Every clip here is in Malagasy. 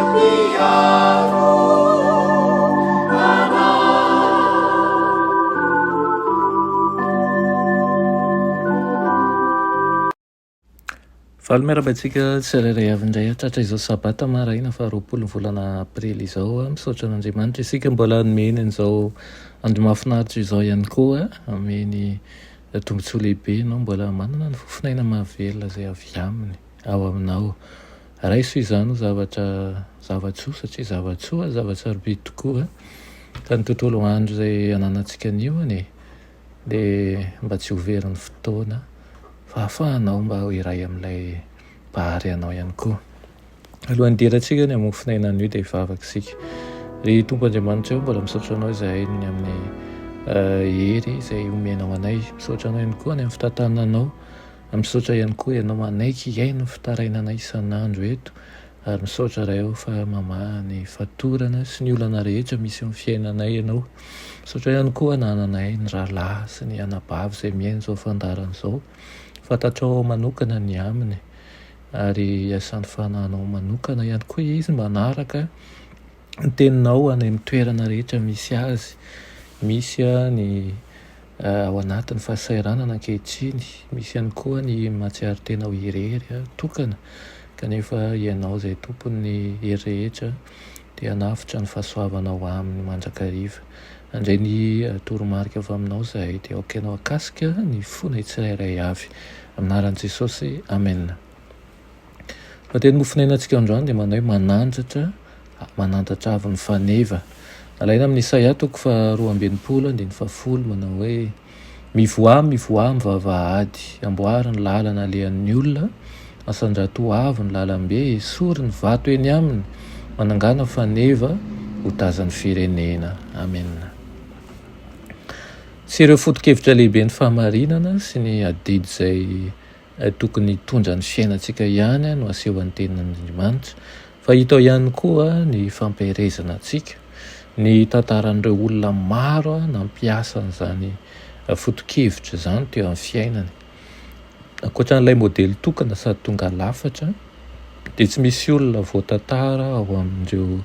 Mpiaro anay. Faly miarahaba antsika tsirairay avy indray hatratra izao sabata maraina faha 20 ny volana aprily izao. Misaotra an'Andriamanitra isika mbola nomeny an'izao andro mahafinaritra izao ihany koa. Omeny tombontsoa lehibe ianao mbola manana ny fofon'aina mahavelona izay avy aminy ao aminao. Raiso izany ho zavatra zava-tsoa satria zava-tsoa, zava-tsarobidy tokoa. Ka ny tontolo andro izay ananantsika anio anie dia mba tsy ho very ny fotoana fa ahafahanao mba ho iray amin'ilay Mpahary anao ihany koa. Alohan'ny hidirantsika ny hamofon'aina anio dia hivavaka isika. Ry Tompo Andriamanitra ô, mbola misaotra Anao izahay ny amin'ny hery izay omenao anay. Misaotra Anao ihany koa ny amin'ny fitantananao. Misaotra ihany koa Ianao manaiky hihaino ny fitarainanay isan'andro eto. Ary misaotra Ray ô fa mamaha ny fatorana sy ny olana rehetra misy eo amin'ny fiainanay Ianao. Misaotra ihany koa anananay ny rahalahy sy ny anabavy izay mihaino izao fandaharana izao. Fantatrao manokana ny aminy ary iasan'ny fanahinao manokana ihany koa izy manaraka ny teninao any amin'ny toerana rehetra misy azy. Misy ny ao anatin'ny fahasahiranana ankehitriny. Misy ihany koa ny mahatsiaro tena ho irery, tokana, kanefa Ianao izay Tompon'ny hery rehetra dia hanavotra ny fahasoavanao aminy mandrakariva. Handray ny toromarika avy Aminao izahay dia aoka Ianao hakasika ny fonay tsirairay avy. Amin'ny anaran'i Jesosy, Amena. Ny teny mofonainantsika androany dia manao hoe manandratra, manandratra avo ny faneva. Alaina amin'ny Isaia toko faha 62 andininy fahafolo manao hoe Mivoaha, mivoaha amin'ny vavahady, amboary ny lalana alehan'ny olona, asandrato ho avo ny lalambe, esory ny vato eny aminy, manangàna faneva ho tazan'ny firenena. Amena. Tsy ireo foto-kevitra lehiben'ny fahamarinana sy ny adidy izay tokony hitondra ny fiainantsika ihany no asehon'ny Tenin'Andriamanitra, fa hita ao ihany koa ny fampiherezana antsika, ny tantaran'ireo olona maro nampiasa an'izany foto-kevitra izany teo amin'ny fiainany. Ankoatra an'ilay modely tokana sady tonga lafatra, dia tsy misy olona voatantara ao amin'ireo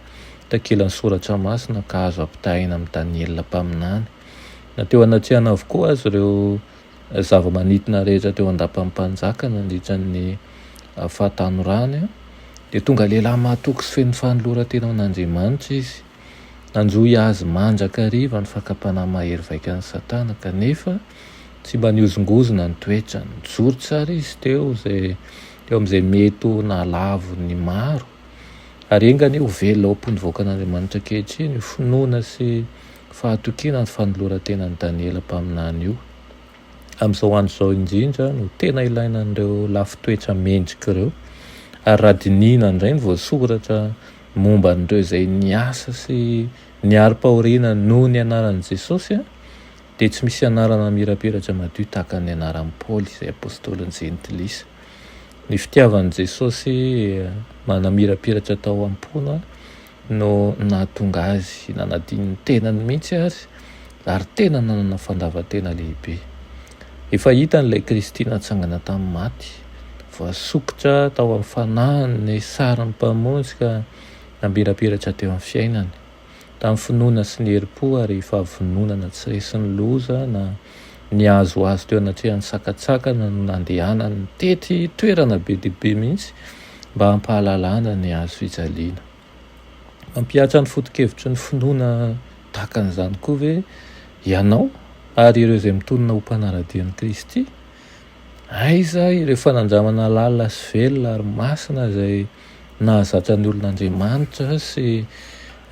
takelan'ny Soratra Masina ka azo ampitahaina amin'i Daniela mpaminany. Na teo anatrehana avokoa aza ireo zava-manintona rehetra teo an-dapan'ny mpanjaka nandritra ny fahatanorany, dia tonga lehilahy mahatoky sy feno fanoloran-tena ho an'Andriamanitra izy. Nanjohy azy mandrakariva ny fakam-panahy mahery vaikan'i Satana, kanefa tsy mba nihozongozona ny toetrany. Nijoro tsara izy teo izay teo amin'izay mety ho nahalavo ny maro, ary enga anie ho velona ao am-pon'ny vahoakan'Andriamanitra ankehitriny io finoana sy fahatokiana ny fanoloran-tenan'i Daniela mpaminany io. Amin'izao andro izao indrindra no tena ilaina an'ireo lafin-toetra mendrika ireo. Ary raha dinihina indray ny voasoratra momba an'ireo izay niasa sy niari-pahoriana noho ny anaran'i Jesosy, dia tsy misy anarana mirapiratra madio tahaka ny anaran'i Paoly, izay apostolin'ny Jentilisa. Ny fitiavan'i Jesosy manamirapiratra tao am-pony no nahatonga azy nanadino ny tenany mihitsy ary ary tena nanana fandavan-tena lehibe. Efa hitany ilay Kristy natsangana tamin'ny maty, voasokitra tao amin'ny fanahiny ny sarin'ny Mpamonjy ka namirapiratra teo amin'ny fiainany. Tamin'ny finoana sy ny herim-po ary fahavononana tsy resin'ny loza na nihazohazo teo anatrehan'ny sakantsakana no nandehanany nitety toerana be dia be mihitsy mba hampahalalana ny hazo fijaliana. Mampihatra ny foto-kevitry ny finoana tahaka an'izany koa ve ianao ary ireo izay mitonona ho mpanara-dia an'i Kristy? Aiza ireo fanandramana lalina sy velona ary masina izay nahazatra ny olon'Andriamanitra sy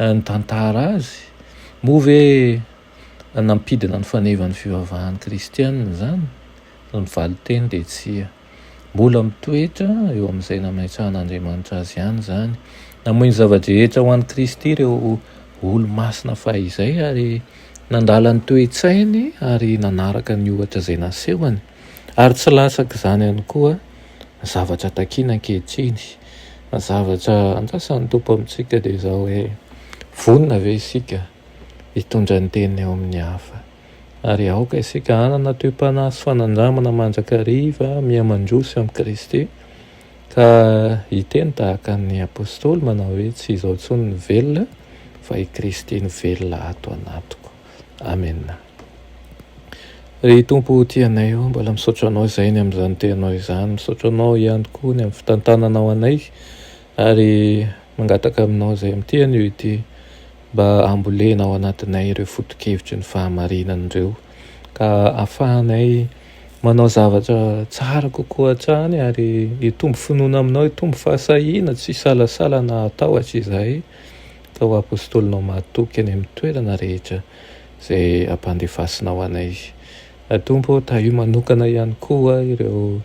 nitantara azy? Moa ve nampidina ny fanevan'ny fivavahan'ny kristiana izany? Ny valin-teny dia tsia. Mbola mitoetra eo amin'izay nametrahan'Andriamanitra azy ihany izany. Namoy ny zava-drehetra ho an'i Kristy ireo olo-masina fahizay ary nandala ny toe-tsainy ary nanaraka ny ohatra izay nasehony. Ary tsy latsak'izany ihany koa ny zavatra takiana ankehitriny. Ny zavatra andrasan'ny Tompo amintsika dia izao hoe, vonona ve isika hitondra ny teniny eo amin'ny hafa? Ary aoka isika hanana toe-panahy sy fanandramana mandrakariva miha-mandroso amin'i Kristy. Ka hiteny tahaka ny Apostoly manao hoe tsy izaho intsony no velona fa i Kristy no velona ato anatiko. Amena. Ry Tompo tia anay ô, mbola misaotra Anao izay ny amin'izany teninao izany, misaotra Anao ihany koa ny amin'ny fitantananao anay ary mangataka aminao izay amin'ity anio ity mba hambolena ao anatinay ireo foto-kevitry ny fahamarinana ireo ka ahafahanay manao zavatra tsara kokoa hatrany ary hitombo finoana aminao, hitombo fahasahiana, tsy hisalasala na hatahotra izahay ka ho apostolinao mahatoky any amin'ny toerana rehetra izay ampandefasinao anay. Tompo ô, tahio manokana ihany koa ireo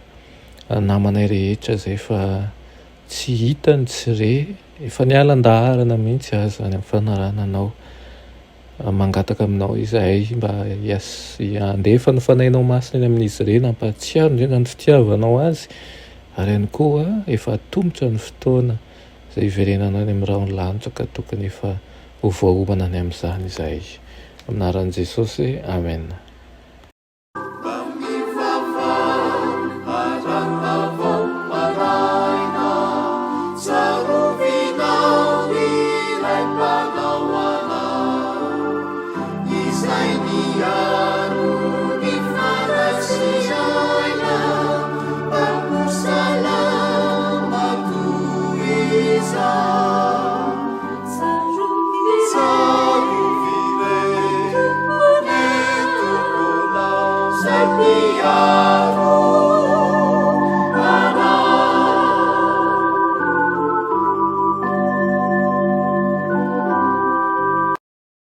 namanay rehetra izay efa tsy hita ny tsy re, efa niala an-daharana mihitsy aza any amin'ny fanarahana anao. Mangataka aminao izahay mba handefa ny Fanahinao Masina any amin'izy ireny, hampahatsiaro indrindra ny fitiavanao azy, ary ihany koa efa atomotra ny fotoana izay hiverenanao any amin'ny rahon'ny lanitra ka tokony efa ho voaomana any amin'izany izahay. Amin'ny anaran'i Jesosy, Amen.